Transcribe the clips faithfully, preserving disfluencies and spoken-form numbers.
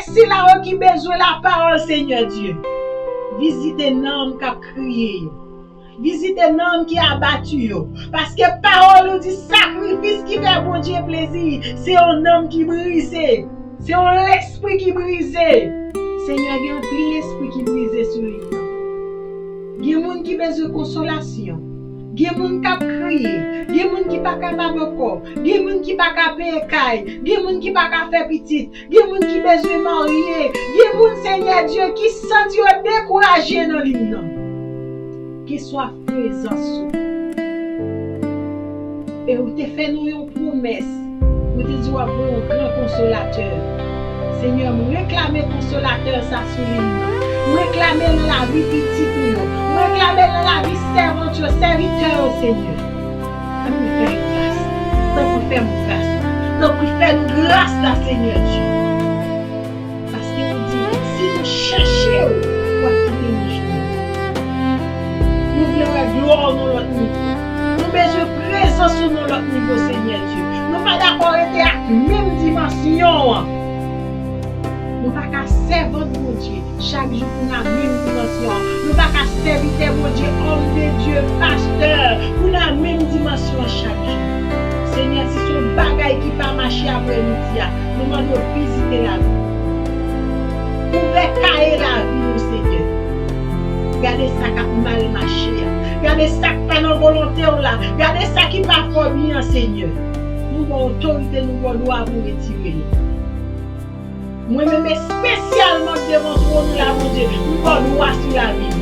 Sila yo ki bezwen lapawòl, Senyè Dye, vizite nanm k ap kriye yo. Vizite nanm ki abati yo. Paske pawòl ou di sakrifis ki fè Bondye plezi, se yon nanm ki brize. Se yon lespri ki brize. Senyè, gen anpil lespri ki brize sou lim nan. Gen moun ki bezwen konsolasyon. Gen moun k ap kriye. Gen moun ki pa kapab ankò. Gen moun ki pa ka peye kay. Gen moun ki pa ka fè pitit. Gen moun ki bezwen marye. Gen moun, Senyè Dye, ki santi yo dekouraje nan lim nan. Gen swaf prezans ou. E ou te fè nou yon pwomès. Ou te di w ap voye yon gran konsolatè. Senyè, m reklame konsolatè sa sou lim nan. M reklame l nan lavi pitit ou yo. M reklame l nan lavi sèvant yo, sèvitè yo, Senyè. Tanpri fè m gras. Tanpri fè m gras. Tanpri fè nou gras la, Senyè Dye. Paske ou di, si nou chèche w, w ap kite nou jwenn. Nou vle wè glwa w nan lòt nivo. Nou bezwen prezans ou nan lòt nivo, Senyè Dye. Nou pa dakò rete ak menm dimansyon an. Nou pa ka sèvant Bondye chak jou pou nan menm dimansyon an. Nou pa ka sèvitè Bondye, homme de Dieu, pastè, pou nan menm dimansyon an chak jou. Senyè, si se yon bagay ki pa mache aprè midi a, nou mande w vizite lavi. Ouvè kaye lavi nou, Senyè. Gade sa k ap mal mache a. Gade sa k pa nan volonte w la. Gade sa ki pa fè w byen an, Senyè. Nou ba w otorite, nou ba w dwa pou retire l. Mwen menm espesyalman devan twòn ou la, Bondye, m ba w dwa sou lavi m.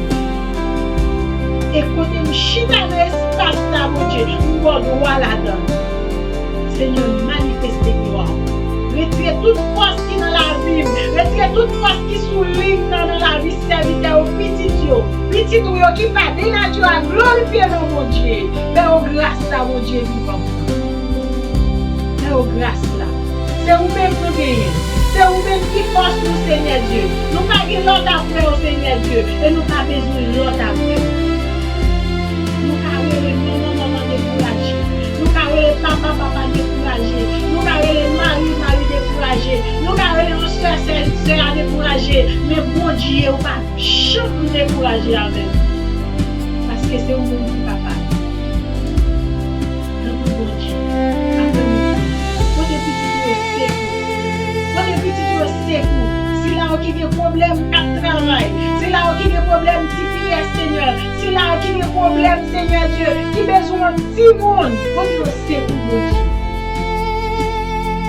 E kote m chita nan espas la, Bondye, m ba w dwa ladan l. Senyè, manifeste glwa w. Retire tout fòs ki nan lavi m. Retire tout fòs ki sou lim nan, nan lavi sèvitè ou, pitit yo. Pitit ou yo ki pa denatire a glorifye non Bondye. Fè yo gras la, Bondye vivan. Fè yo gras la. Se ou menm nou genyen. Se ou menm ki fòs nou, Senyè Dye. Nou pa gen lòt apre w, Senyè Dye. E nou pa bezwen lòt apre w. Nou ka rele manman, manman dekouraje. Nou ka rele papa, papa dekouraje. Nou ka rele mari, mari dekouraje. Nou ka rele yon sè, sè, sè a dekouraje. Men Bondye, ou pa janm dekouraje avè nou. Paske se ou menm ki papa nou. Tanpri, Bondye, apre nou, pote pitit yo sekou. Pote pitit yo sekou. Sila yo ki gen pwoblèm k ap travay. Sila yo ki gen pwoblèm T P S, Senyè. Sila yo ki gen pwoblèm, Senyè Dye, ki bezwen yon timoun. Pote yo sekou, Bondye.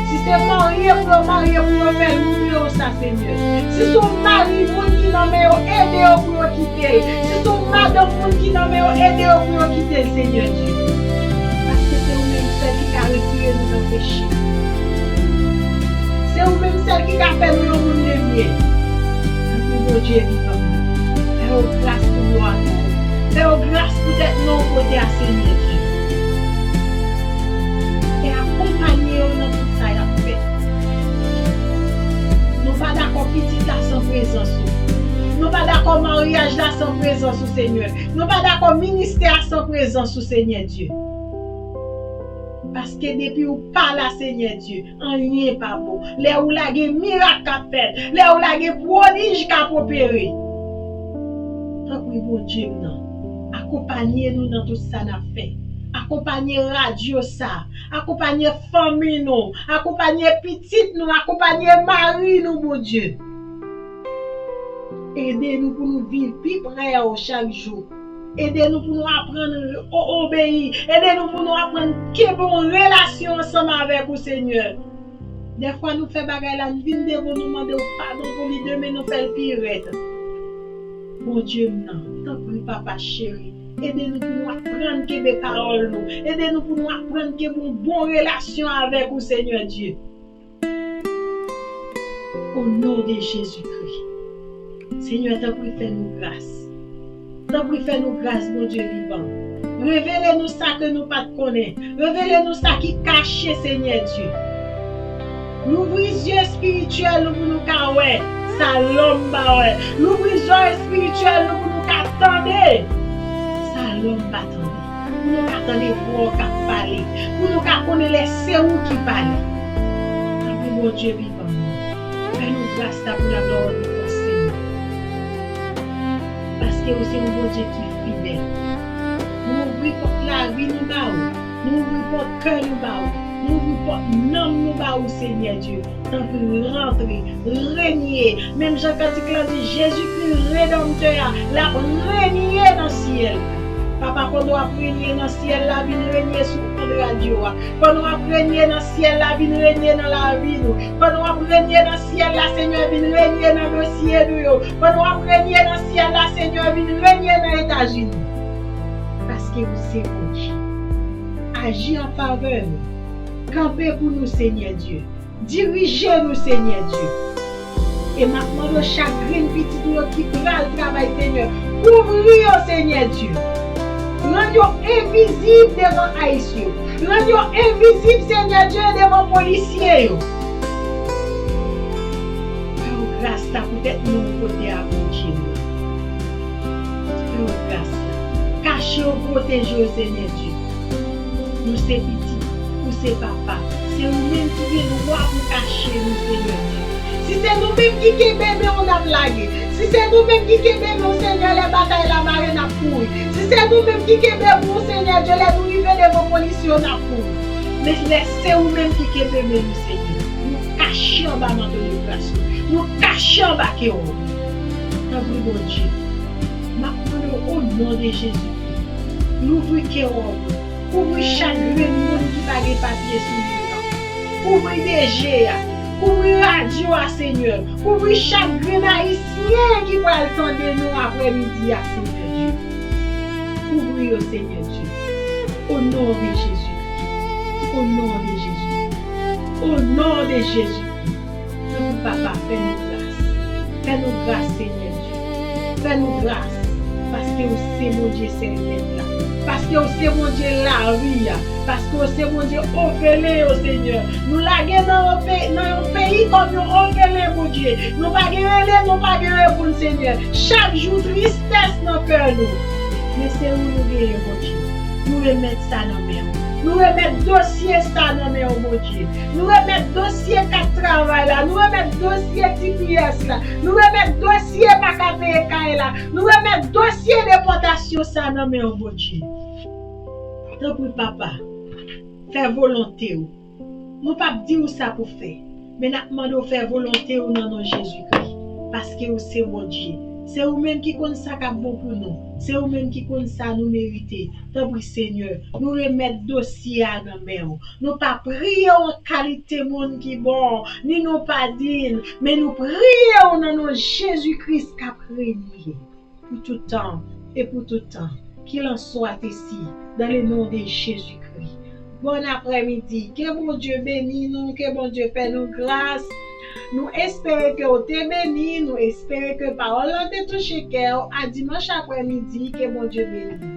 Si se marye pou yo marye, pou yo fè nimewo sa, Senyè. Si se yon mari, moun ki nan men yo, ede yo pou yo kite l. Si se yon madanm, moun ki nan men yo, ede yo pou yo kite l, Senyè Dye. Paske se ou menm sèl ki ka retire nou nan peche. Se ou menm sèl ki ka fè nou yon moun de byen. Tanpri, Bondye vivan, fè yo gras pou glwa non w. Fè yo gras poutèt non w pote a, Senyè Dye. E akonpanye yo nan tout sa y ap fè. Nou pa dakò pitit la san prezans ou. Nou pa dakò maryaj la san prezans ou, Senyè. Nou pa dakò ministè a san prezans ou, Senyè Dye. Paske depi ou pa la, Senyè Dye, anyen pa bon. Lè ou la, gen mirak k ap fèt. Lè ou la, gen pwodij k ap opere. Tanpri, Bondye m nan, akonpanye nou nan tout sa n ap fè. Akonpanye radyo sa. Akonpanye fanmi nou. Akonpanye pitit nou. Akonpanye mari nou, Bondye. Ede nou pou nou viv pi pre w chak jou. Ede nou pou nou aprann o-, obeyi. Ede nou pou nou aprann kenbe yon relasyon ansanm avèk ou, Senyè. Dèfwa nou fè bagay la, n vin devan w, nou mande w padon pou li, demen nou fè l pi rèd. Bondye m nan, tanpri, Papa cheri, ede nou pou nou aprann kenbe pawòl nou. Ede nou pou nou aprann kenbe yon bon relasyon avèk ou, Senyè Dye. O non de Jezikri. Senyè, tanpri fè nou gras. Tanpri fè nou gras, Bondye vivan. Revele nou sa ke nou pa t konnen. Revele nou sa ki kache, Senyè Dye. Louvri zye espirityèl nou pou nou ka wè sa lòm pa wè. Louvri zòrèy espirityèl nou pou nou ka tande sa lòm pa tande. Pou nou ka tande vwa w k ap pale. Pou nou ka konnen lè se ou ki pale. Tanpri, Bondye vivan. Fè nou gras la pou laglwa w, Senyè. Paske ou se yon Bondye ki fidèl. Nou ouvri pòt lavi nou ba ou. Nou ouvri pòt kè nou ba ou. Nou ouvri pòt nanm nou ba ou, Senyè Dye. Tanpri, rantre, renye. Menm jan kantik la di, Jezikri, Redanmtè a, l ap renye nan syèl la. Papa, pandan w ap renye nan syèl la, vin renye sou ond radyo a. Pandan w ap renye nan syèl la, vin renye nan lavi nou. Pandan w ap renye nan syèl la, Senyè, vin renye nan dosye nou yo. Pandan w ap renye nan syèl la, Senyè, vin renye nan Etazini. Paske ou se Bondye. Aji an favè nou. Kanpe pou nou, Senyè Dye. Dirije nou, Senyè Dye. E m ap mande w chak grenn pitit ou yo ki pral travay, Senyè, kouvri yo, Senyè Dye. Rann yo envizib devan ice yo. Rann yo envizib, Senyè Dye, devan polisye yo. Fè yo gras la poutèt non kote a, Bondye nou. Fè yo gras la. Kache yo, pwoteje yo, Senyè Dye. Nou se pitit, ou se papa. Se ou menm ki gen dwa pou kache nou, Senyè Dye. Si se nou menm ki kenbe men w, n ap lage. Si se nou menm ki kenbe men w, Senyè, lè batay la mare, n ap kouri. Si se nou menm ki kenbe men w, Senyè Dye, lè nou rive devan polis yo, n ap kouri. Men lè se ou menm ki kenbe men nou, Senyè, nou kache anba manto de gras ou. Nou kache anba kewòb ou. Tanpri, Bondye, m ap mande w, o non de Jezikri, louvri kewòb ou. Kouvri chak grenn moun ki pa gen papye sou li yo. Kouvri D G a. Kouvri radyo a, Senyè. Kouvri chak grenn Ayisyen ki pral tande nou aprèmidi a, Senyè Dye. Kouvri yo, Senyè Dye. O non de Jezikri. O non de Jezikri. O non de Jezikri. Tanpri, Papa, fè nou gras. Fè nou gras, Senyè Dye. Fè nou gras. Paske ou se Bondye sèl tèt la. Paske ou se Bondye lavi a. Paske ou se Bondye òfelen yo, Senyè. Nou lage nan yon pe-, nan yon peyi kòm yon òfelen, Bondye. Nou pa gen rele, nou pa gen reponn, Senyè. Chak jou, tristès nan kè nou. Men se ou nou genyen, Bondye. Nou remèt sa nan men w. Nou remèt dosye sa nan men w, Bondye. Nou remèt dosye kat travay la. Nou remèt dosye T P S la. Nou remèt dosye pa ka peye kay la. Nou remèt dosye depòtasyon sa nan men w, Bondye. Tanpri, Papa, fè volonte w. Nou p ap di w sa pou fè, men n ap mande w fè volonte w nan non Jezikri, paske ou se Bondye. Se ou menm ki konn sa k ap bon pou nou. Se ou menm ki konn sa nou merite. Tanpri, Senyè, nou remèt dosye a nan men w. Nou pa priye w an kalite moun ki bon, ni nou pa di n, men nou priye w nan non Jezikri k ap renye pou tout tan e pou tout tan. Qu'il en soit ainsi, dans le nom de Jésus-Christ. Bon aprèmidi. Ke Bondye beni nou, ke Bondye fè nou gras. Nou espere ke w te beni, nou espere ke pawòl lan te touche kè w. A dimanch aprèmidi, ke Bondye beni.